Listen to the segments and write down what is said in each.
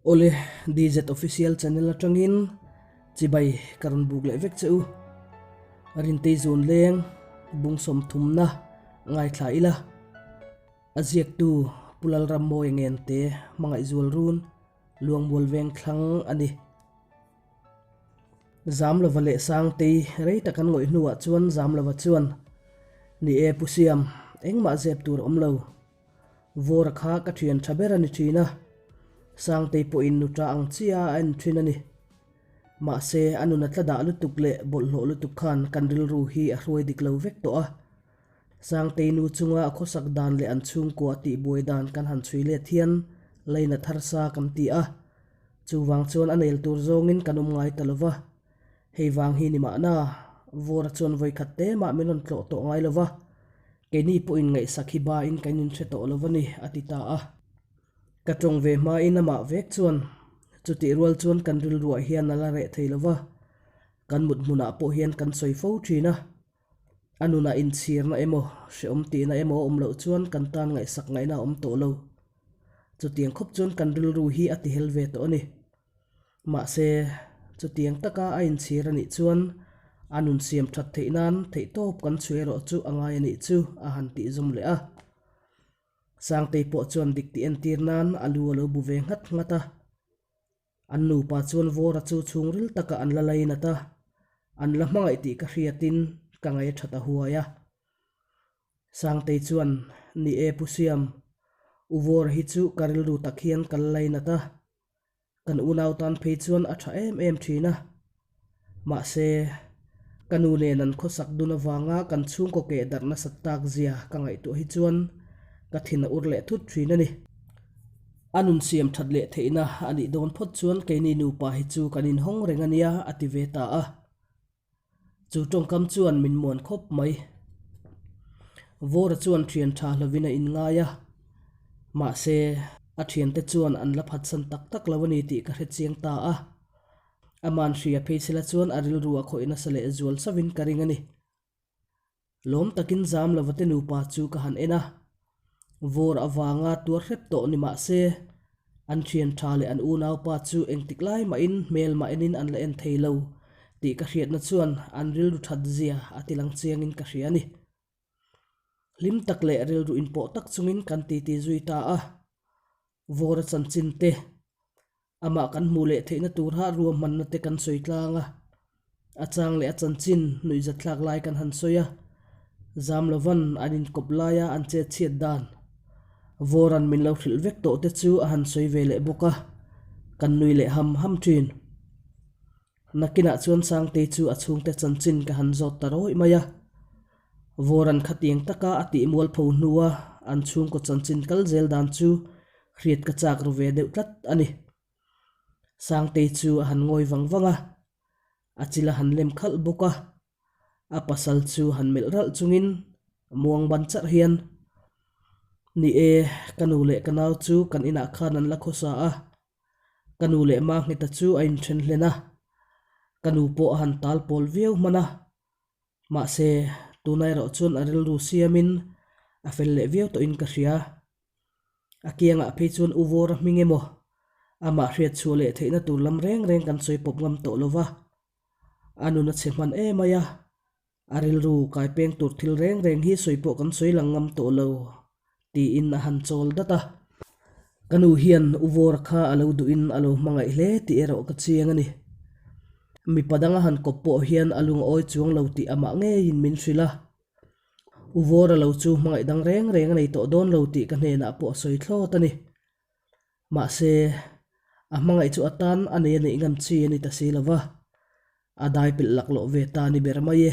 Awle, DZ Official Channel atangin chibai ka rawn buk leh vek che u. Rintei zun leng bung sawmthumna ngaithla ila. A ziaktu Pu Lalrammawi Ngente hmangaih run Luangmual veng thlang a ni. Zamlova leh Sangtei rei tak an ngawih hnuah chuan Zamlova chuan, Ni e Pu Siam, engmah zep tur a awm lo. Vawra kha ka thian tha ber a ni thin a, Sangtei pawhin nuta ang chiah a en thin a ni. Mahse, a nuna tla dah lutuk leh bawlhhlawh lutuk khan kan rilru hi a hruai dik lo vek tawh a. Sangtei nu chunga a khawsak dan leh an chhungkua tihbuai dan kan han chhui let hian lainat harsa kan ti a. Chuvang chuan a nel tur zawngin kan awm ngai ta lo va. Hei vang hi ni mahna, Vawra chuan vawikhat te mah min rawn tlawh tawh ngai lo va, keini pawhin ngaihsak hi bain kan inhre tawh lo va ni, a ti ta a. Ka tawng ve hmain amah vek chuan chutih rual chuan kan rilruah hian a la reh thei lo va, kan mut hmunah pawh hian kan sawi fo thin a. A nunah inchhirna emaw, hrehawm tihna emaw a awm loh chuan kan tan ngaihsak ngaihna a awm tawh lo. Chutiang khawp chuan kan rilru hi a tihel ve tawh a ni. Mahse, chutiang taka a inchhir a nih chuan a nun siam that theih nan theihtawp kan chhui erawh chu a ngai a nih chu a han tih zum leh a. Sangtei pawh chuan dik tih entir nan a lu a lo bu ve nghat nghat a. An nupa chuan Vawra chu chhungril takah an la lainat a, an la hmangaih tih ka hriatin ka ngaih a that a huai a. Sangtei chuan, Ni e Pu Siam, U Vawra hi chu ka rilru tak hian ka la lainat a, kan unau tan phei chuan a tha em em thin a. Mahse, ka nu nen an khawsak dun avanga kan chhungkaw keh darh nasat tak zia ka ngaihtuah hi chuan ka thin a ur leh thut thin a ni. A nun siam that leh theihna a nih dawn phawt chuan keini nupa hi chu kan inhawng reng a nia a ti ve ta a. Chu tawngkam chuan min muan khawp mai. Vawra chuan thian tha hlovin a inngai a, mahse a thiante chuan an la phatsan tak tak lo a ni tih ka hre chiang ta a. Aman hria phei sela chuan a rilru a khawih nasa leh zual sauhin ka ring a ni. Lawm takin zam lova te nupa chu ka han en a, vawr avanga tuar hrep tawh ni mah se, an thian tha leh an unaupa chu engtik lai mahin hmel mah enin an la en thei lo tih ka hriatna chuan an rilru that zia a ti lang chiangin ka hria a ni. Hlim tak leh rilru inpawh tak chungin kan titi zui ta a, vawra chanchin te, Amah kan hmuh leh theihna turah ruahmanna te kan sawi tlang a, a chang leh a chanchin nuihzatthlak lai kan han sawi a, zam lovan an inkawp laia an chet chhiat dan Vawran min lo hrilh vek tawh te chu a han sawi ve leh bawk a, kan nui leh ham ham thin. Nakinah chuan Sangtei chu a chhungte chanchin ka han zawt ta rawih mai a, Vawran khatiang taka a tih mualpho hnua an chhungkaw chanchin kal zel dan chu hriat ka chak ru ve deuh tlat a ni. Sangtei chu a han ngawi vang vang a, a chil a han lem khalh bawk a, a pasal chu han melh ralh chungin muang ban charh hian, Ni e, ka nu leh ka nau chu kan inah khan an la khawsa a, Ka nu leh Mangheta chu a inthen hlen a, ka nu pawh a han tal pawl viau hman a. Mahse, tuna erawh chuan a rilru siamin a fel leh viau tawhin ka hria. A kiangah phei chuan U Vawra hming emaw, amah hriat chhuah leh theihna tur lam reng reng kan sawi pawp ngam tawh lo va. A nun a chhe hman em mai a, a rilru kai peng tur thil reng reng hi sawi pawh kan sawi lang ngam tawh lo, tiin a han chawl dat a. Ka nu hian U Vawra kha a lo duhin a lo hmangaih hle tih erawh ka chiang a ni. Mipa danga han kawp pawh hian a lung a awi chuang lo tih amah ngeiin min hrilh a. U Vawra lo chu hmangaih dang reng reng a nei tawh dawn lo tih ka hnenah pawh a sawi thlawt a ni. Mahse, a hmangaih chu atan a nei a neih ngam chi a ni ta si lo va, a dai pilh laklawh ve ta ni ber mai e.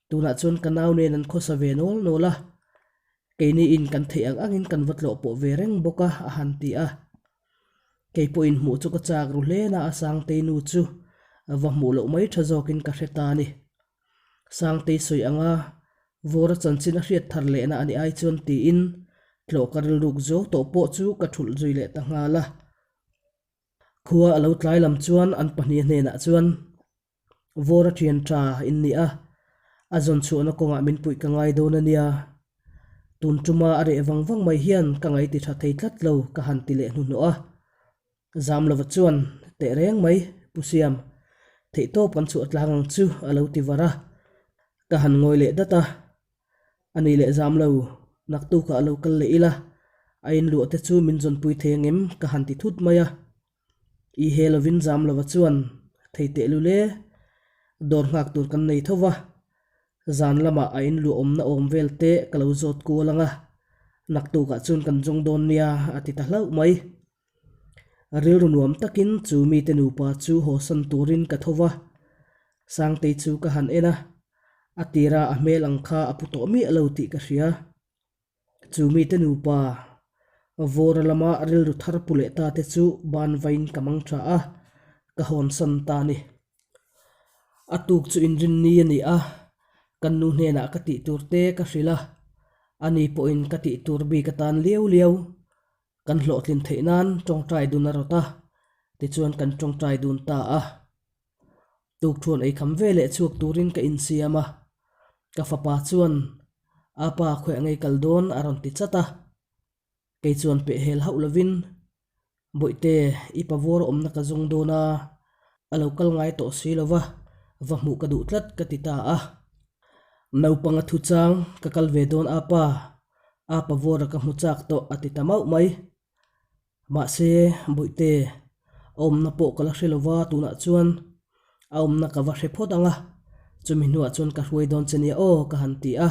Tunah chuan ka nau nen an khawsa ve nawl nawl a, keini in kan theih ang angin kan va tlawh pawh ve reng bawk a, a han ti a. Kei pawhin hmuh chu ka chak ru hle na a Sangtei nu chu va hmuh loh mai tha zawkin ka hre ta a ni. Sangtei sawi anga Vawra chanchin a hriat thar lehna a ni ai chuan tiin tlawh ka rilruk zo tawh pawh chu ka thulh zui leh ta nghal a. Khua a lo tlai lam chuan an pahnih hnenah chuan Vawra thian tha in ni a, a zawn chhuahna kawngah min puih ka ngai dawn a nia. Tun tuma a reh vang vang mai hian ka ngaih ti tha thei tlat lo ka han ti leh hnuhnawh a. Zamlova chuan, Teh reng mai, Pu Siam, theihtawp kan chhuah tlang ang chu, a lo ti var a. Ka han ngawi leh dat a. A ni leh Zamlo, naktukah a lo kal leh ila, a inluah te chu min zawnpui thei angem? ka han ti thut mai a. I he lovin Zamlova chuan, Thei teh lul e, dawr nghak tur kan nei tho va, zan lamah a inluah awmna awm vel te ka lo zawt kual ang a, naktukah chuan kan zawng dawn nia, a ti ta hlauh mai. Rilru nuam takin chu mite nupa chu hawsan turin ka tho va, Sangtei chu ka han en a, a tira a hmel ang kha a pu tawh miah lo tih ka hria. Chu mite nupa Vawra lama rilru thar pu leh ta te chu ban vain ka mang tha a, ka hawnsan ta a ni. A tuk chu inrinni a ni a, kan nu hnenah ka tih tur te ka hrilh a, ani pawhin ka tih tur bik atan liau liau Kan hlawhtlin theih nan tawngtai dun a rawt a, tichuan kan tawngtai dun ta a. Tukthuan ei kham ve leh chhuak turin ka insiam a, ka fapa chuan a pa khawiah ngei kal dawn a rawn ti chat a. Kei chuan peh hel hauh lovin, Bawihte, i pavawr awmna ka zawng dawn a, a lo kal ngai tawh si lova, va hmuh ka duh tlat ka ti ta a. Naupang a thu chang, ka kal ve dawn a pa, A pavawra ka hmu chak tawh a ti ta mauh mai. Mahse, Bawihte, a awmna pawh ka la hre lova tunah chuan a awmna ka va hre phawt ang a, chumi hnuah chuan ka hruai dawn che nia aw ka han ti a,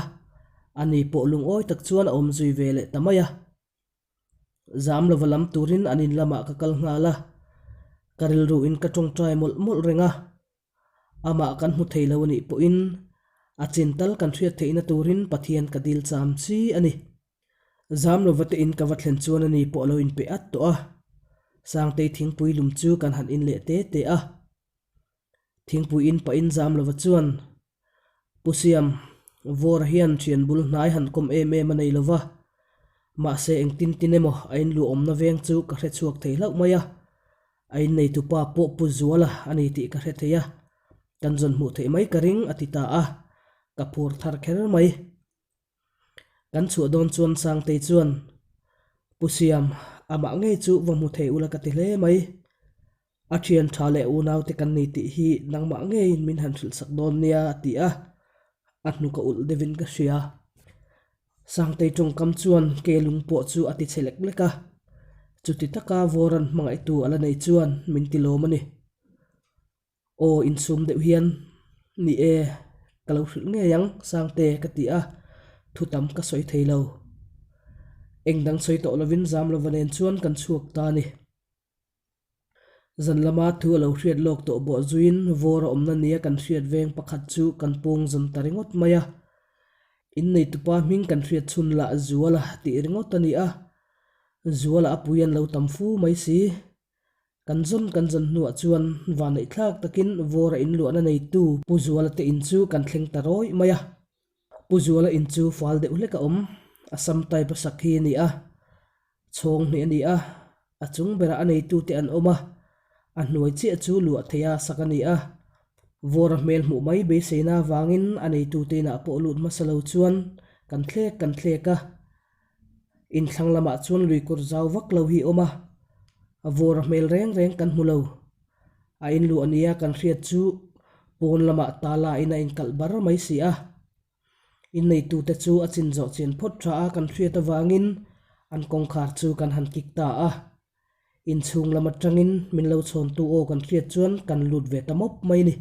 ani pawh lungawi tak chuan a awm zui ve leh ta mai a. Zam lova lam turin an in lamah ka kal nghal a, ka rilruin ka tawngtai mawlh mawlh reng a. Amah kan hmu thei lo a nih pawhin a chin tal kan hriat theihna turin Pathian ka dil cham chi a ni. Zam lova te in ka va thlen chuan ani pawh a lo inpe at tawh a, Sangtei thingpui lum chu kan han in leh te te a. Thingpui in pahin zam lova chuan, Pu Siam, Vawra hian thian bul hnai han kawm em em a nei lova, mahse engtin tin emaw a inluahawmna veng chu ka hre chhuak thei hlauh mai a, A inneitu pa pawh Pu Zuala a ni tih ka hre thei a, kan zawn hmuh theih mai ka ring a ti ta a, ka phur thar kher mai. Kan chhuah dawn chuan Sangtei chuan, Pu Siam, amah ngei chu va hmu thei ula ka ti hle mai. A thian tha leh unaute kan ni tih hi nangmah ngeiin min han hrilhsak dawn nia a ti a, a hnuk a ulh deuhin ka hria. Sangtei tawngkam chuan ke lung pawh chu a ti chhe lek lek a, chuti taka Vawran hmangaihtu a la nei chuan min ti lawm a ni. Aw insum deuh hian, Ni e, ka lo hrilh ngei ang Sangte ka ti a, thu tam ka sawi thei lo. Eng dang sawi tawh lovin Zamlova nen chuan kan chhuak ta a ni. Zan lama thu a lo hriat lawk tawh bawh zuiin vawr a awmna nia kan hriat veng pakhat chu kan pawng zawn ta ringawt mai a. Inneitupa hming kan hriat chhun lah Zuala tih ringawt a ni a, Zuala a pui an lo tam fu mai si. Kan zawn kan zawn hnuah chuan vanneihthlak takin vawr a inluahna neitu Pu Zuala te in chu kan thleng ta rawih mai a. Pu Zuala in chu fal deuh hlek a awm, a sam type a sak hi a ni a. Chhawng hnih a ni a, a chung berah a neitute an awm a, a hnuai chiah chu luah theia sak a ni a. Vawra hmel hmuh mai beiseina avangin a neitute inah pawh lut hmasa lo chuan kan thlek kan thlek a. Inthlang lamah chuan luikawr zau vak lo hi a awm a, vawra hmel reng reng kan hmu lo. A inluah nia kan hriat chu pawn lamah tala in a inkalh bar mai si a. Inneitute chu a chin zawh chian phawt tha a kan hriat avangin an kawngkhar chu kan han kik ta a. Inchhung lam atangin min lo chhawntu aw kan hriat chuan kan lut ve ta mawp mai ni.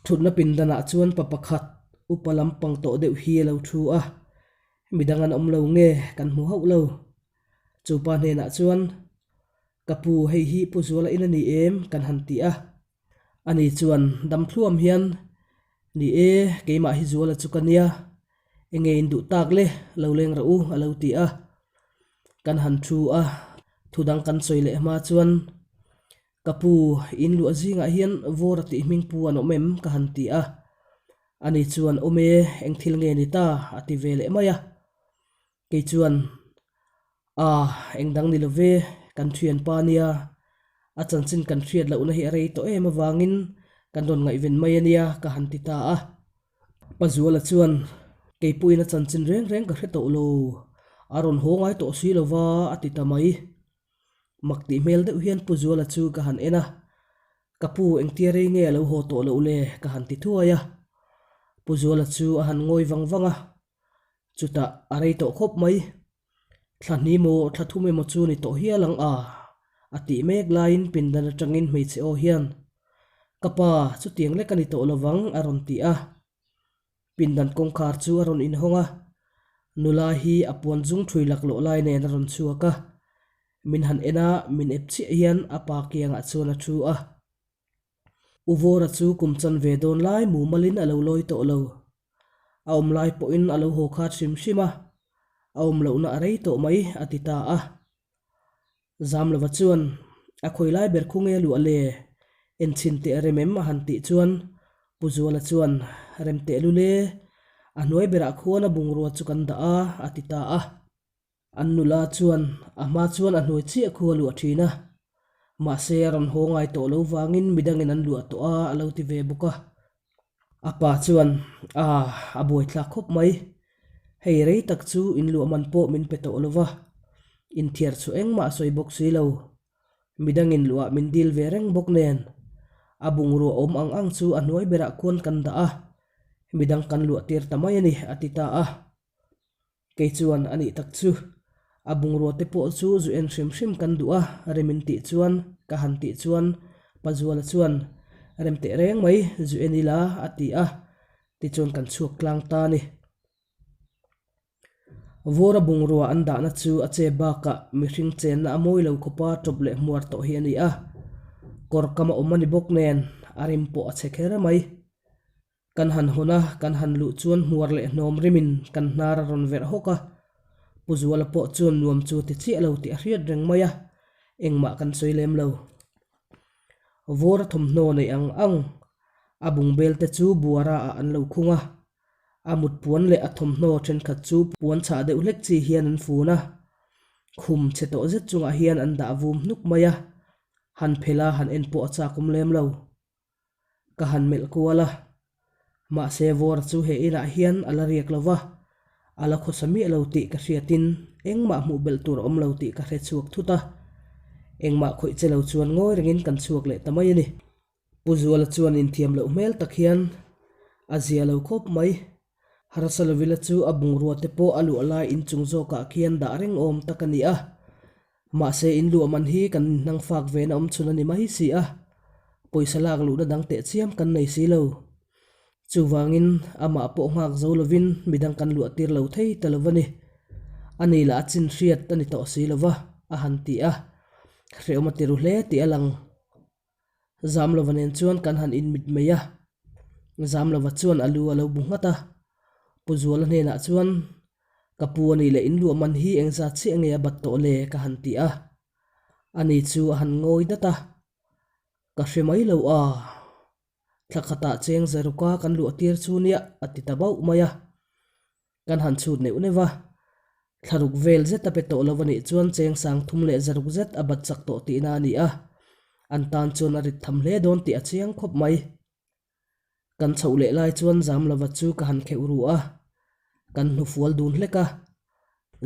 Thutna pindanah chuan pa pakhat upa lampang tawh deuh hi a lo thu a, midang an awm lo nge kan hmu hauh lo. Chu pa hnenah chuan, Ka pu, hei hi Pu Zuala in a ni em? kan han ti a. Ani chuan dam thluam hian, Ni e, keimah hi Zuala chu ka nia, enge in duh tak le, lo leng rah u, a lo ti a. Kan han thu a, thu dang kan sawi leh hma chuan, Ka pu, in luah zingah hian Vawra tih hming pu an awm em? ka han ti a. Ani chuan, Awm e, eng thil nge ni ta? a ti ve leh mai a. Kei chuan, Ah, eng dang ni lo ve, kan thianpa nia, a chanchin kan hriat lohna hi a rei tawh em avangin kan rawn ngaihven mai a nia, ka han ti ta a. Pazuala chuan, Kei pawhin a chanchin reng reng ka hre tawh lo, a rawn haw ngai tawh si lo va, a ti ta mai. Mak tih hmel deuh hian Pu Zuala chu ka han en a, Ka pu engtia rei nge a lo haw tawh loh le? ka han ti thuai a. Pu Zuala chu a han ngawi vang vang a, chutah a rei tawh khawp mai. Thla hni maw thla thum emaw chu ni tawh hial ang a, a tih mek laiin pindan atangin hmeichhe aw hian, Ka pa, chutiang lek a ni tawh lovang a rawn ti a. Pindan kawngkhar chu a rawn inhawng a, nula hi a puan zung thui laklawh lai nen a rawn chhuak a, min han en a, min ep chiah hian a pa kiangah chuan a thu a. U Vawra chu kum chan ve dawn lai mumalin a lo lawi tawh lo. A awm lai pawhin a lo haw khat hrim hrim a, a awm lohna a rei tawh mai a ti ta a. Zamlova chuan, A khawi lai ber khu nge luah le? Enchhin teh a rem em? a han tih chuan Pu Zuala chuan, Rem teh lule, a hnuai berah khuan a bungrua chu kan dah a, a ti ta a. An nula chuan a hma chuan a hnuai chiah khu a luah thin a, mahse a rawn haw ngai tawh lo vangin midangin an luah tawh a, a lo ti ve bawk a. A pa chuan, A, a buaithlak khawp mai. Hei rei tak chu in luah man pawh min pe tawh lo va, inthiar chu engmah a sawi bawk si lo. Midangin luah min dil ve reng bawk nen, a bungrua awm ang ang chu a hnuai berah khuan kan dah a, midang kan luah tir ta mai a ni, a ti ta a. Kei chuan a nih tak chu, a bungrua te pawh chu zu en hrim hrim kan duh a, rem in tih chuan, ka han tih chuan Pazuala chuan, Rem teh reng mai, zu en ila a ti a, tichuan kan chhuak tlang ta a ni. Vawra bungrua an dahna chu a che bakah mihring chenna a mawi lo khawpa tawp leh hmuar tawh hi a ni a, kawr kam a awm a ni bawk nen a rim pawh a chhe kher mai. Kan han hawn a, kan han luh chuan hmuar leh hnawm rimin kan hnar a rawn verh hawk a. Pu Zuala pawh chuan nuam chu ti chiah lo tih a hriat reng mai a, engmah kan sawi lem lo. Vawr a thawmhnaw neih ang ang, a bungbel te chu buara ah an lo khung a. A mut puan leh a thawmhnaw thenkhat chu puan chhah deuh hlek chi hian an fun a. Khum chhe tawh zet chungah hian an dah vum hnuk mai a, han phel a han en pawh a chak awm lem lo. Ka han melh kual a, mahse Vawra chu he inah hian a la riak lo va, a la khawsa miah lo tih ka hriatin engmah hmuh belh tur a awm lo tih ka hre chhuak thut a, engmah khawih che lo chuan ngawi rengin kan chhuak leh ta mai a ni. Pu Zuala chuan inthiam loh hmel tak hian a zia lo khawp mai. Harsa Lovila chu a bungrua te pawh a luah lai inchung zawkah khian dah reng awm tak a ni a, Mahse in luah man hi kan inhnang fak ve na awm chhun a ni mai si a, pawisa lak luhna dang teh chiam kan nei si lo. Chuvangin amah pawh nghak zo lovin midang kan luah tir lo thei ta lo va ni. A ni lah a chin hriat a ni tawh si lo va, a han ti a, hrehawm a ti ru hle tih a lang. Zamlova nen chuan kan han inmit mai a, Zamlova chuan a lu a lo bu nghat a, Pu Zuala hnenah chuan, Ka pu a nih leh in luah man hi engzat chiah nge a bat tawh le? ka han ti a, ani chu a han ngawi dat a, Ka hre mai lo a, thla khatah cheng zaruka kan luah tir chu nia a ti ta bauh mai a. Kan han chhut neuh neuh va, thlaruk vel zet a pe tawh lo a nih chuan cheng sang thum leh zaruk zet a bat chak tawh tihna a ni a, an tan chuan a rit tham hle dawn tih a chiang khawp mai. Kan chhoh leh lai chuan Zamlova chu ka han kheuh ru a, kan hnufual dun hlek a,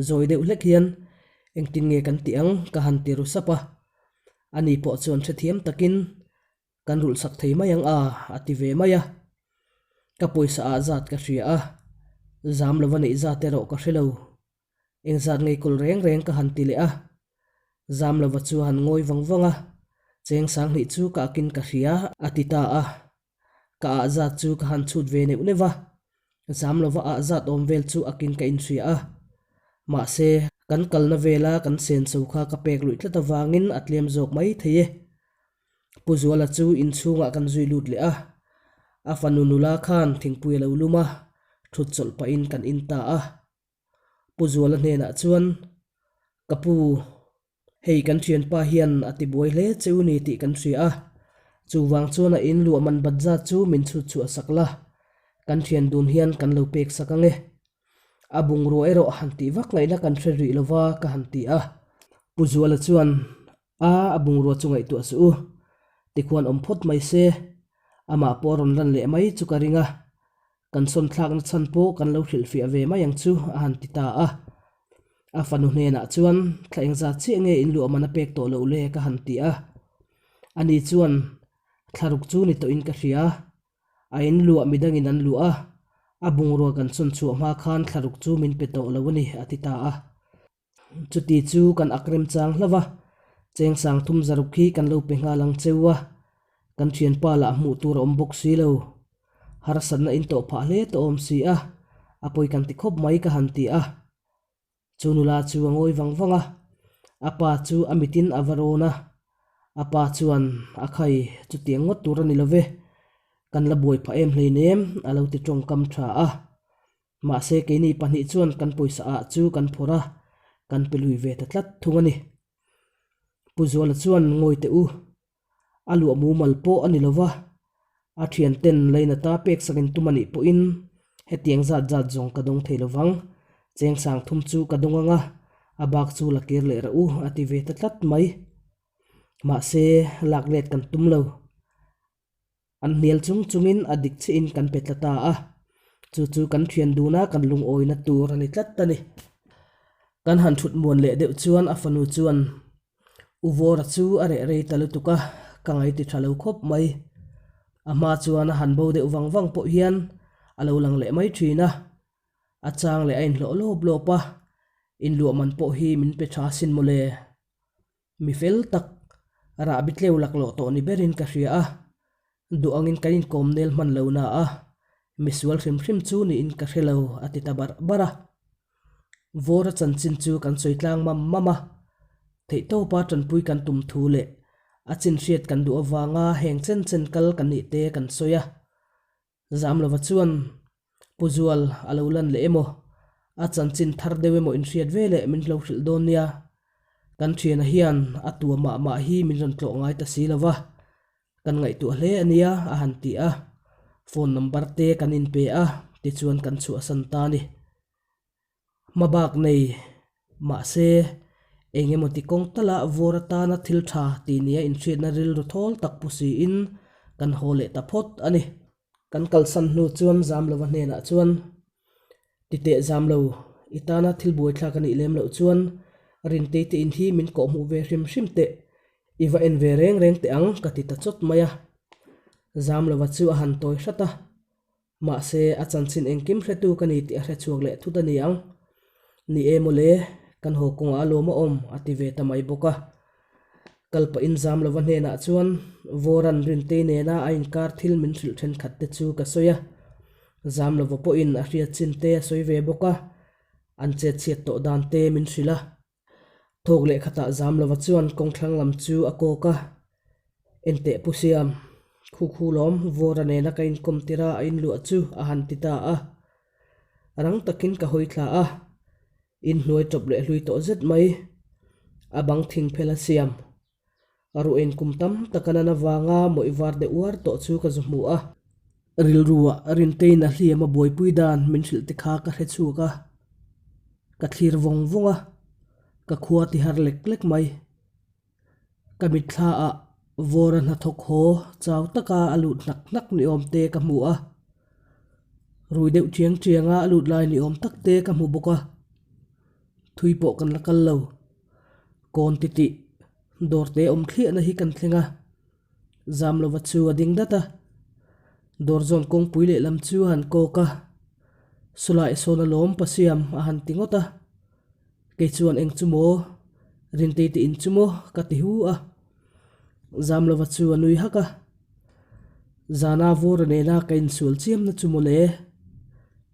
zawi deuh hlek hian engtin nge kan tih ang ka han ti ru sap a, ani pawh chuan hrethiam takin Kan rulh sak thei mai ang a, a ti ve mai a. Ka pawisa ah zat ka hria a, zam lova neih zat erawh ka hre lo. Eng zat ngei kawl reng reng ka han ti leh a. Zam lova chu a han ngawi vang vang a, cheng sanghnih chu ka akin ka hria, a ti ta a. Ka ah zat chu ka han chhut ve neuh neuh va, zam lova ah zat awm vel chu akin ka inhria a. Mahse, kan kalna vela kan senso kha ka pek luih tlat avangin a tlem zawk mai thei e. Pu Zuala chu inchhungah kan zui lut leh a, a fanu nula khan thingpui a lo lum a, thut chawlh pahin kan in ta a. Pu Zuala hnenah chuan, Ka pu, hei kan thianpa hian a ti buai hle che u ni tih kan hria a, chuvang chuan a in luah man bat zat chu min chhut chhuah sak la, kan thian dun hian kan lo pek sak ang e. A bungrua erawh han tih vak ngaihna kan hre rih lova ka han ti a. Pu Zuala chuan, A, a bungrua chu ngaihtuah suh u. Tikhuan awm phawt mai se, amah pawh a rawn lan leh mai chu ka ring a, kan sawn thlakna chhan pawh kan lo hrilhfiah ve mai ang chu, a han ti ta a. A fanu hnenah chuan, Thla engzat chiah nge in luah man a pek tawh loh le? ka han ti a. Ani chuan, Thlaruk chu ni tawhin ka hria. A in luah midangin an luah a, a bungrua kan sawn chhuah hma khan thlaruk chu min pe tawh lo a ni, a ti ta a. Chuti chu kan ak remchang hlauh a, chengsang thum zaruk hi kan lo pe nghal ang cheu a, kan thianpa lah hmuh tur a awm bawk si lo. Harsatna in tawh phah hle tawh awm si a, a pawi kan ti khawp mai ka han ti a. Chu nula chu a ngawi vang vang a, a pa chu a mitin a va rawn a, a pa chuan a khai chutiang ngawt tur a ni lo ve, kan la buai phah em hleinem a lo ti tawngkam tha a. Mahse keini pahnih chuan kan pawisa ah chu kan phawrh a, kan pe lui ve ta tlat thung a ni. Pu Zuala chuan ngawi teh u, A luah mumal pawh a ni lo va, a thianten leinata pek sakin tum a nih pawhin hetiang zat zat zawng ka dawng thei lo vang, cheng sang thum chu ka dawng ang a, a bak chu la kir leh rah u a ti ve ta tlat mai. Mahse, lak let kan tum lo. An hnial chung chungin a dik chiahin kan pe tla ta a, chu chu kan thian duna kan lungawina tur a ni tlat a ni. Kan han thut muan leh deuh chuan a fanu chuan U Vawra chu a reh rei ta lutuk a, ka ngai ti tha lo khawp mai. A hma chuan a han bo deuh vang vang pawh hian a lo lang leh mai thin a, a chang leh a inhlawh lawp lawp a, inluah man pawh hi min pe tha sin mawle. Mi fel tak, rahbi tleu laklawh tawh ni berin ka hria a, duh angin kan inkawm nel hman lo na a, misual hrim hrim chu niin ka hre lo a ti ta barh barh a. Vawra chanchin chu kan sawi tlang mam mam a, theihtawpa tanpui kan tum thu leh a chin hriat kan duh avanga heng chen chen kal kan nih te kan sawi a. Zamlova chuan Pu Zual a lo lan leh emaw, a chanchin thar deuh emaw inhriat ve leh min lo hrilh dawn nia. Kan thiana hian a tua mah mah hi min rawn tlawh ngai ta si lo va, kan ngaihtuah hle a nia a han ti a, phone number te kan inpe a, tichuan kan chhuahsan ta a ni. Hmabak nei, mahse, eng emaw ti kawng tala vawr atana thil tha tih nia inhriatna rilru thawl tak pu siin kan haw leh ta phawt a ni. Kan kalsan hnu chuan Zamlova hnenah chuan, Titeh Zamlo, i tana thil buaithlak a nih lem loh chuan Rintei te in hi min kawhhmuh ve hrim hrim teh, i va en ve reng reng teh ang ka ti ta chawt mai a. Zamlova chu a han tawi hrat a. Mahse, a chanchin engkim hretu ka ni tih a hre chhuak leh thut a ni ang. Ni e mawle, kan haw kawngah a lawm a awm, a ti ve ta mai bawk a. Kal pahin zam lova hnenah chuan Vawran Rintei nena a inkar thil min hrilh thenkhat te chu ka sawi a. Zam lova pawhin a hriat chin te a sawi ve bawk a, an chetchhiat tawh dan te min hrilh a. Thawk leh khatah zam lova chuan kawngthlang lam chu a kawk a, Enteh Pu Siam, khu khu lawm Vawra nena ka inkawm tir a a inluah chu a han ti ta a. Rang takin ka hawi thla a, inhnuai tawp leh hlui tawh zet mai, a bang thing phel a siam. Ruain kum tam taka nan avanga mawih var deuh uar tawh chu ka zu hmu a. Rilruah Rintein a hliam a buaipui dan min hrilh te kha ka hre chhuak a, ka thlir vawng vawng a, ka khua ti har lek lek mai. Ka mitthla ah Vawra hnathawk haw chau taka a lut hnak hnak ni awm te ka hmu a, rui deuh chiang chianga a lut lai ni awm tak te ka hmu bawk a, thui pawh kan la kal lo. Kawn titih dawr te awm thliahna hi kan thleng a, Zamlova chu a ding dat a, dawr zawn kawngpui lehlam chu a han kawk a, Sawlai sawn alawm pa siam a han ti ngawt a, kei chuan eng chu maw, Rintei te in chu maw ka ti hu a, Zamlova chu a nui hak a, Zana Vawra nena ka insual chiamna chu mawle,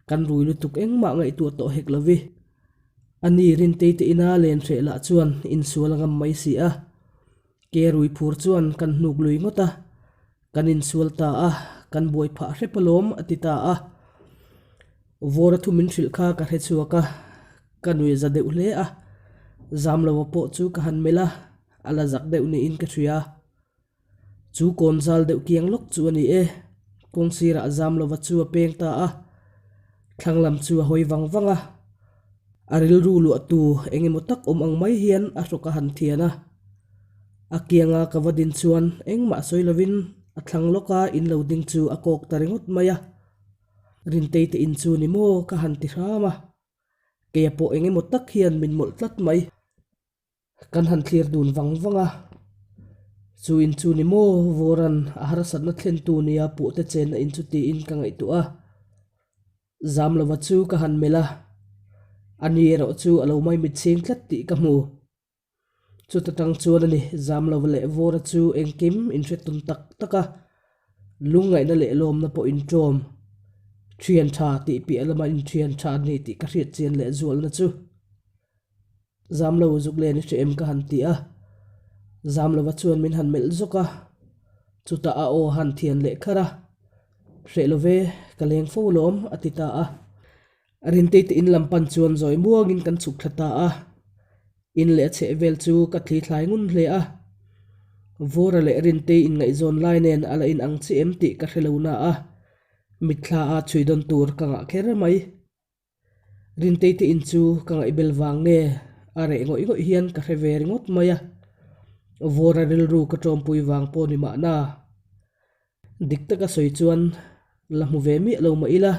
kan rui lutuk engmah ngaihtuah tawh hek lovi. A ni Rintei te ina len hreh lah chuan insual a ngam mai si a. Ke rui phur chuan kan hnuk lui ngawt a, kan insual ta a, kan buai phah hrep alawm a ti ta a. Vawra thu min hrilh kha ka hre chhuak a, ka nui za deuh hle a. Zamloa pawh chu ka han melh a, a la zak deuh niin ka hria. Chu kawn zal deuh kiang lawk chu a ni e. Kawng sirah Zamlova chu a peng ta a, thlang lam chu a hawi vang vang a. A rilru luahtu eng emaw tak awm ang mai hian a hrawk a han thian a. A kianga ka va din chuan engmah sawi lovin a thlang lawka in lo ding chu a kawk ta ringawt mai a. Rintei te in chu ni maw ka han ti hram a. Keia pawh eng emaw tak hian min mawlh tlat mai. Kan han thlir dun vang vang a, chu in chu ni maw Vawran a harsatna thlentu nia puhte chenna in chu tiin ka ngaihtuah a. Zamlova chu ka han melh a, ani erawh chu a lo maimit chhing tlat tih ka hmu. Chuta tang chuan a ni, Zamlova leh Vawra chu engkim inhre tawn tak tak a, lungngaihna leh lawmna pawh inṭawm. Thian tha tih piah lama inthian tha a ni tih ka hriat chian leh zualna chu. Zamlo zuk len i hre em ka han ti a, Zamlova chuan min han melh zawk a, chutah a aw han thian leh kharh a, Hreh lo ve, ka leng fo lawm a ti ta a. Rintei te in lam pan chuan zawi muangin kan chhuk thla ta a, in leh a chheh vel chu ka thli thlai ngun hle a. Vawra leh Rintei inngaihzawn lai nen a la inang chiah em tih ka hre lo na a, mitthla a chhui dawn tur ka ngah kher mai. Rintei te in chu ka ngaihbel vang nge a reh ngawih ngawih hian ka hre ve ringawt mai a, Vawra rilru ka tawmpui vang pawh ni mahna. Dik taka sawi chuan la hmu ve miah lo mah ila,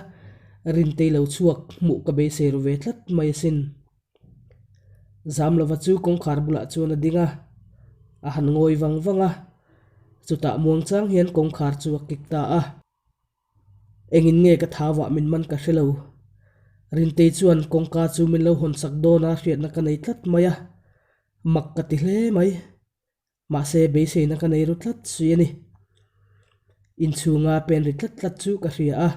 Rintei lo chhuak hmuh ka beisei ru ve tlat mai asin. Zamlova chu kawngkhar bulah chuan a ding a, a han ngawi vang vang a, chutah muangchang hian kawngkhar chu a kik ta a. Engin nge ka thauah min man ka hre lo. Rintei chuan kawngka chu min lo hawn sak dawn a hriatna ka nei tlat mai a, mak ka ti hle mai. Mahse beiseina ka nei ru tlat si a ni. Inchhunga pen ri tlat tlat chu ka hria a,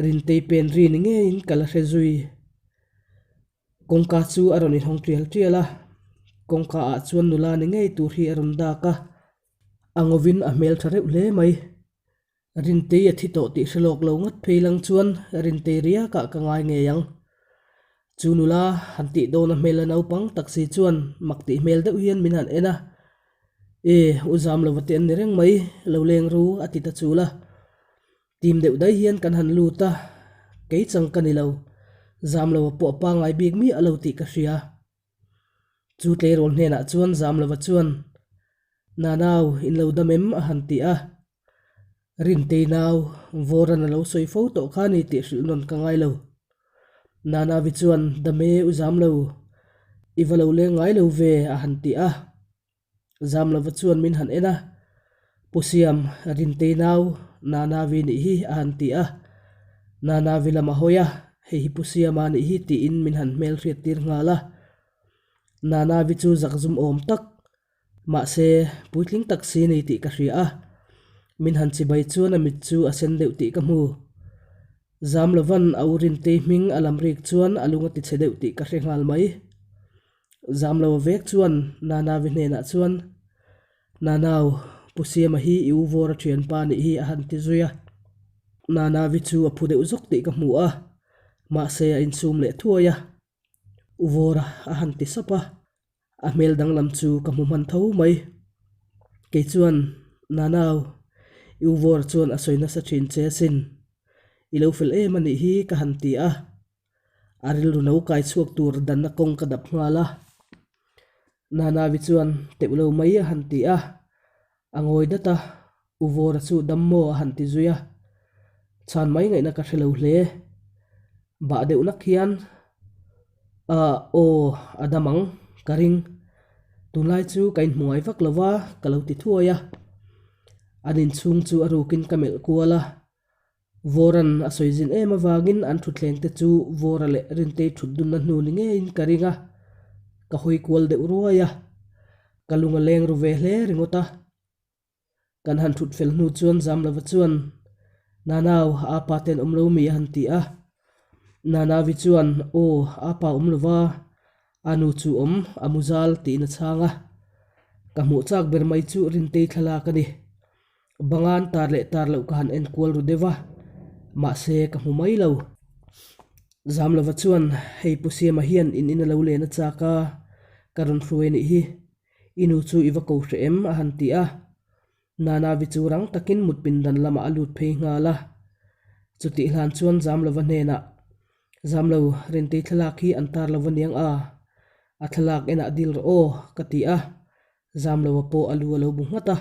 Rintei pen ri ni ngeiin ka la hre zui. Kawngka chu a rawn inhawng tial tial a, kawngka ah chuan nula ni ngei tur hi a rawn dak a, a ngawin a hmel tha reuh hle mai. Rintei a thi tawh tih hre lawk lo ngat phei lang chuan Rintei riakah ka ngai ngei ang. Chu nula han tih dawn a hmel a naupang tak si chuan mak tih hmel deuh hian min han en a, E, u zam lova te an ni reng mai, lo leng ru a ti ta chul a. Tim deuh daih hian kan han lut a, kei chang ka ni lo, zam lova pawh a pangngai bik miah lo tih ka hria. Chu tleirawl hnenah chuan Zamlova chuan, Nanau, in lo dam em? a han ti a. Rintei nau, Vawran a lo sawi fo tawh kha ni tih hrilh nawn ka ngai lo. Nanavi chuan, Dam e, u Zamlo, i va lo leng ngai lo ve, a han ti a. Zamlova chuan min han en a, Pu Siam, Rintei nau, Nanavi nih hi, a han ti a. Nanavi lam a hawi a, Hei hi Pu Siama nih hi tiin min han hmel hriat tir nghal a. Nanavi chu zakzum awm tak, mahse puitling tak si ni tih ka hria a. Min han chibai chuan a mit chu a sen deuh tih ka hmu. Zamlovan a u Rintei hming a lam rik chuan a lung a tichhe deuh tih ka hre nghal mai. Zamlo vek chuan Nanavi hnenah chuan, Nanau, Pu Siama hi i u Vawra thianpa nih hi a han ti zui a. Nanavi chu a phu deuh zawk tih ka hmu a, mahse a insum leh thuai a. U Vawra a han ti sap a, a hmel danglam chu ka hmu hman tho mai. Kei chuan, Nanau, i u Vawra chuan a sawi nasa thin che asin. I lo fel em a nih hi ka han ti a. A rilru lo kai chhuak tur danna kawng ka dap nghal a. Nanavi chuan teuh lo mai a han ti a, a ngawi dat a, U Vawra chu dam maw a han ti zui a. Chhan mai ngaihna ka hre lo hle. Bah deuh nak hian, Ahh aw a dam ang, ka ring. Tunlai chu ka inhmu ngai vak lo va, ka lo ti thuai a. An inchhung chu a rukin ka melh kual a. Vawran a sawi zin em avangin an thutthleng te chu Vawra leh Rintei thut dunna hnu ni ngeiin ka ring a, ka hawi kual deuh ruai a, ka lung a leng ru ve hle ringawt a. Kan han thut fel hnu chuan Zamlova chuan, Nanau, apa ten awm lo mi a han ti a. Nanavi chuan, Aw, apa awm lova, a nu chu awm, a mu zal tiin a chhang a. Ka hmuh chak ber mai chu Rintei thlalak a ni. Bangan tar leh tar loh ka han en kual ru deuh a, mahse ka hmu mai lo. Zamlova chuan, Hei Pu Siama hian in in a lo len a chak a, ka rawn hruai anih hi. I nu chu i va ko hreh em? a han ti a. Nanavi chu rang takin mut pindan lamah a lut phei nghal a. Chutih hlan chuan Zamlova hnenah, Zamlo, Rintei thlalak hi an tar lo aniang a, a thlalak enah dil rawh aw, ka ti a. Zamloa pawh a lu a lo bu nghat a.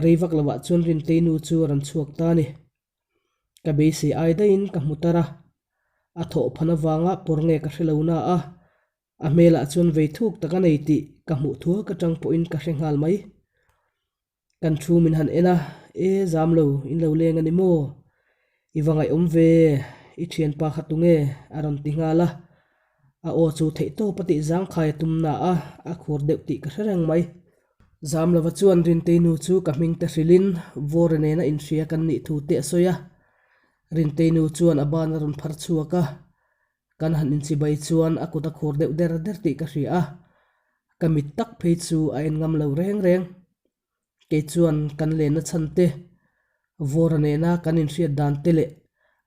Rei vak lovah chuan Rintei nu chu a rawn chhuak ta a ni. Ka beisei ai daihin ka hmu tar a. A thawh phan avanga pawr nge ka hre lo na a, a hmelah chuan vei thuk tak a nei tih ka hmuh thuak atang pawhin ka hre nghal mai. Kan thu min han en a, E zam lo, in lo leng a ni maw? I va ngaihawm ve, i thianpa kha tunge? a rawn ti nghal a. A aw chu theihtawp a tih zangkhai a tum na a, a khur deuh tih ka hre reng mai. Zam lova chuan Rintei nu chu ka hming te hrilhin Vawra nena inhria kan nih thu te a sawi a. Rintei nu chuan a ban a rawn phar chhuak a, kan han inchibai chuan a kut a khur deuh der der tih ka hria a, ka mit tak phei chu a en ngam lo reng reng. Kei chuan kan lenna chhan te, Vawra nena kan inhriat dan te leh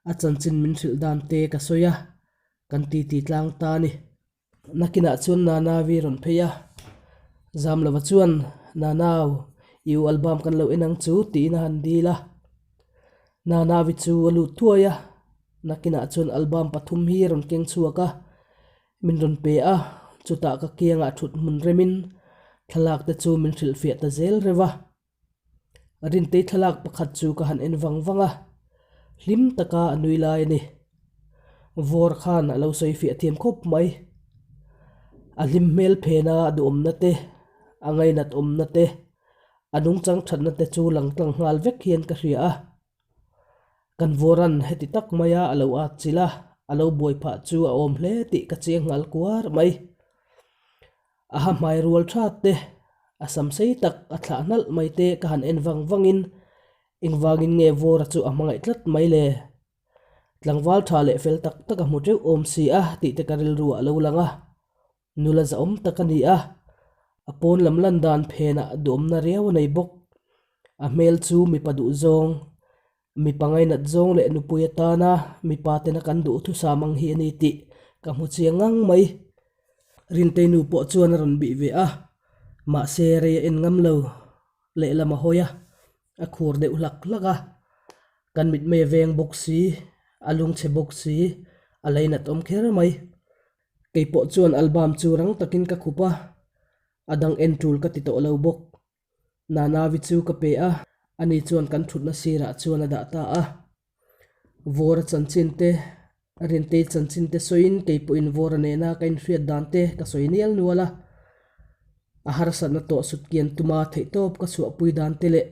a chanchin min hrilh dan te ka sawi a, kan titi tlang ta a ni. Nakinah chuan Nanavi rawn phei a, Zamlova chuan, Nanau, i u album kan lo en ang chu, tiin a han dil a. Nanavi chu a lut thuai a, nakinah chuan album pathum hi a rawn keng chhuak a, min rawn pe a, chutah ka kiangah thut hmun remin thlalak te chu min hrilhfiah ta zel reuh a. Rintei thlalak pakhat chu ka han en vang vang a, hlim taka a nui lai a ni. Vawr khan a lo sawi fiah thiam khawp mai. A hlim hmel phena a duhawmna te, a ngainat awmna te, a nungchang thatna te chu lang tlang nghal vek hian ka hria a. Kan vawran heti tak maia a lo at chilh a, a lo buai phah chu a awm hle tih ka chiang nghal kuar mai. A ha hmai rual that te, a sam sei tak a thlah hnalh mai te ka han en vang vangin engvangin nge Vawra chu a hmangaih tlat mai le? Tlangval tha leh fel tak tak a hmu teuh awm si a tih te ka rilru ah lo lang a. Nula zahawm tak a ni a, a pawn lam lan dan phenah duhawmna riau a nei bawk. A hmel chu mipa duh zawng, mipa ngainat zawng leh nupui atana mipa tena kan duh thusam ang hi a ni tih ka hmu chiang ngang mai. Rintei nu pawh chuan a rawn bih ve a, mahse rei a en ngam lo, lehlam a hawi a, a khur deuh hlak hlak a. Kan mitmei a veng bawk si, a lungchhe bawk si, a leinat awm kher mai. Kei pawh chuan album chu rang takin ka khup a, a dang en tul ka ti tawh lo bawk. Nanavi chu ka pe a, ani chuan kan thutna sirah chuan a dah ta a. Vawra chanchin te, Rintei chanchin te sawiin kei pawhin Vawra nena ka inhriat dan te ka sawi nial nual a. A harsatna tawh sutkian tuma theihtawp ka chhuahpui dan te leh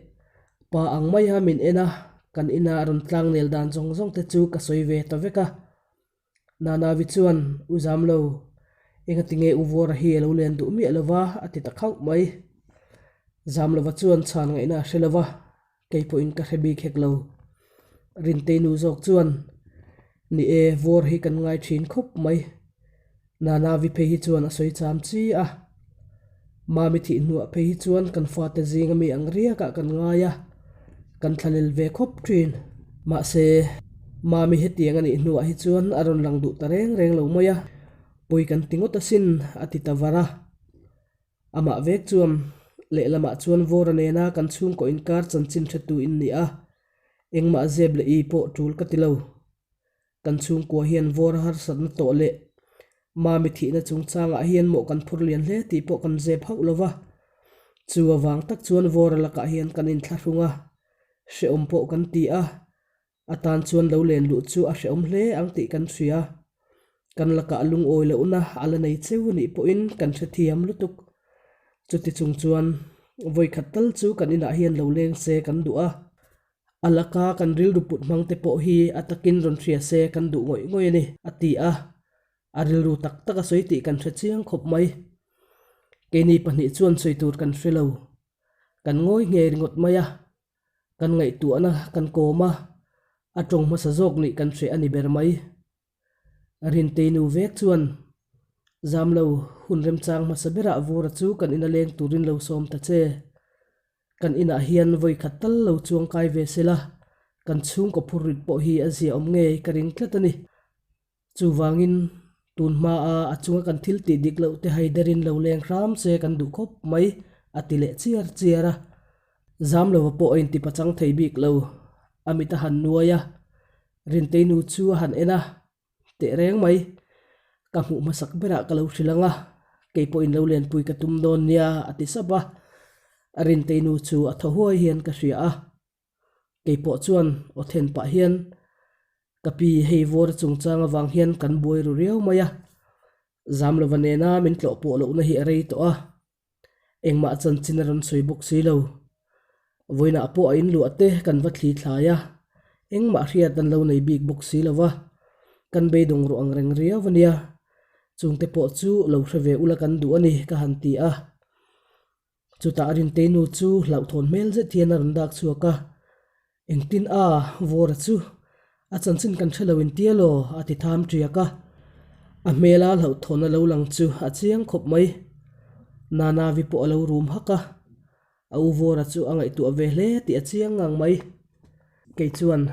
pa ang maia min en a, kan ina a rawn tlangnel dan zawng zawng te chu ka sawi ve ta vek a. Nanavi chuan, U Zamlo, engati nge U Vawra hi a lo len duh miah lova? a ti ta khauh mai. Zamlova chuan chhan ngaihna a hre lova, kei pawhin ka hre bik hek lo. Rintei nu zawk chuan, Ni e, Vawr hi kan ngai thin khawp mai. Nanavi phei hi chuan a sawi cham chi a. Mami thih hnuah phei hi chuan kan fate zinga mi ang riakah kan ngai a, kan thlalel ve khawp thin. Mahse, Mami hetiang a nih hnuah hi chuan a rawn lang duh ta reng reng lo mai a, pawi kan ti ngawt asin, a ti ta var a. Amah vek chuan lehlamah chuan Vawra nena kan chhungkaw inkar chanchin hretu in ni a, engmah zep leh i pawh tul ka ti lo. Kan chhungkua hian vawr harsatna tawh leh Mami thihna chungchangah hian mawh kan phur lian hle tih pawh kan zep hauh lo va. Chu avang tak chuan vawra lakah hian kan inthlahrung a, hrehawm pawh kan ti a, a tan chuan lo len luh chu a hrehawm hle ang tih kan hria. Kan lakah lungawi lohna a la nei cheu anih pawhin kan hrethiam lutuk. Chuti chung chuan vawikhat tal chu kan inah hian lo leng se kan duh a. A laka kan rilru put hmang te pawh hi a takin rawn hria se kan duh ngawih ngawih a ni, a ti a. A rilru tak tak a sawi tih kan hre chiang khawp mai. Keini pahnih chuan sawi tur kan hre lo. Kan ngawi nghe ringawt mai a. Kan ngaihtuahna kan kawm a, a tawng hmasa zawk nih kan hreh a ni ber mai. Rintei nu vek chuan Zamlo hun remchang hmasa berah Vawra chu kan ina leng turin lo sawm ta che. Kan inah hian vawi khat tal lo chuang kai ve se la, kan chhungkaw phur rit pawh hi a zia awm ngei ka ring tlat a ni. Chuvangin tun hmaa a chunga kan thil tih dik loh te haiderin lo leng hram se kan duh khawp mai, a ti leh chiar chiar a. Zamlova pawh a intipachang thei bik lo, a mit a han nuai a. Rintei nu chu a han en a, teh reng mai, ka hmuh hmasak berah ka lo hrilh ang a, kei pawhin lo lenpui ka tum dawn nia a ti sap a, Rintei nu chu a thaw huai hian ka hria a, kei pawh chuan aw then pah hian. Ka pi, hei vawr chungchang avang hian kan buai ru riau mai a, Zamlova nena min tlawh pawh lohna hi a rei tawh a, engmah chanchin a rawn sawi bawk si lo. Vawiinah pawh a inluah te kan va thli thlai a, engmah hriat an lo nei bik bawk si lo va, kan beidawng ruah ang reng riau a nia, chungte pawh chu lo hre ve ula kan duh a ni ka han ti a. Chutah Rintei nu chu hlauhthawn hmel zet hian a rawn dak chhuak a, Engtin a, Vawra chu a chanchin kan hre lo intia law? a ti tham ṭiak a. A hmela hlauhthawn a lo lang chu a chiang khawp mai. Nanavi pawh a lo rum hak a, a u Vawra chu a ngaihtuah ve hle tih a chiang ngang mai. Kei chuan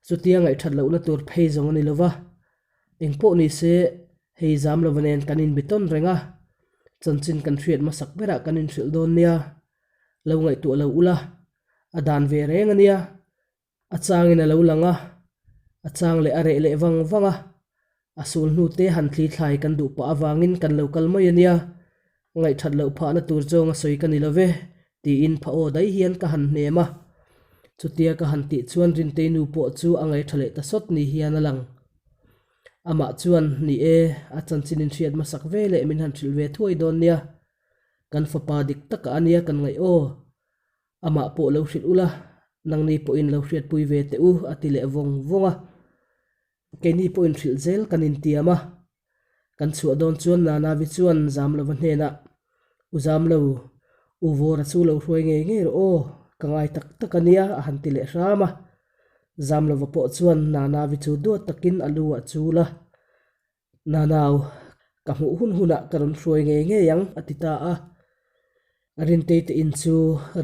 chutia ngaihṭhat lohna tur phei zawng a ni lo va, Engpawh ni se, hei zam lova nen kan inbi tawn reng a, chanchin kan hriat hmasak berah kan inhrilh dawn nia, lo ngaihtuah lo ula, a dan ve reng a nia, a changin a lo lang a, a chang leh a reh leh vang vang a, a sul hnu te han thli thlai kan duh pah avangin kan lo kal mai a nia, Ngaihthat loh phahna tur zawng a sawi ka ni lo ve, tiin pha aw daih hian ka han hnem a. Chutia ka han tih chuan Rintei nu pawh chu a ngaihṭha leh ta sawt ni hian a lang. Amah chuan, Ni e, a chanchin inhriat hmasak ve leh min han hrilh ve thuai dawn nia. Kan fapa dik takah a nia kan ngaih aw. Amah pawh lo hrilh ula, nangni pawhin lo hriatpui ve teh u, a ti leh vawng vawng a. Keini pawhin hrilh zel kan intiam a. Kan chhuah dawn chuan Nanavi chuan Zamlova hnenah, U Zamlo, U Vawra chu lo hruai ngei ngei rawh aw, ka ngai tak tak a nia, a han ti leh hram a. Zamlova pawh chuan Nanavi chu duat takin a lu ah chul a. Nanau, ka hmuh hun hunah ka rawn hruai ngei ngei ang, a ti ta a. Rintei te in chu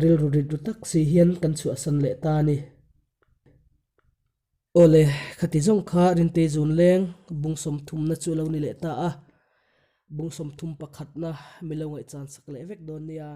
rilru rit ru tak si hian kan chhuahsan leh ta a ni. Awle, khati zawng kha Rintei zun leng bung sawmthumna chu lo ni leh ta a, bung 31 na mi lo ngaihchan sak leh vek dawn nia.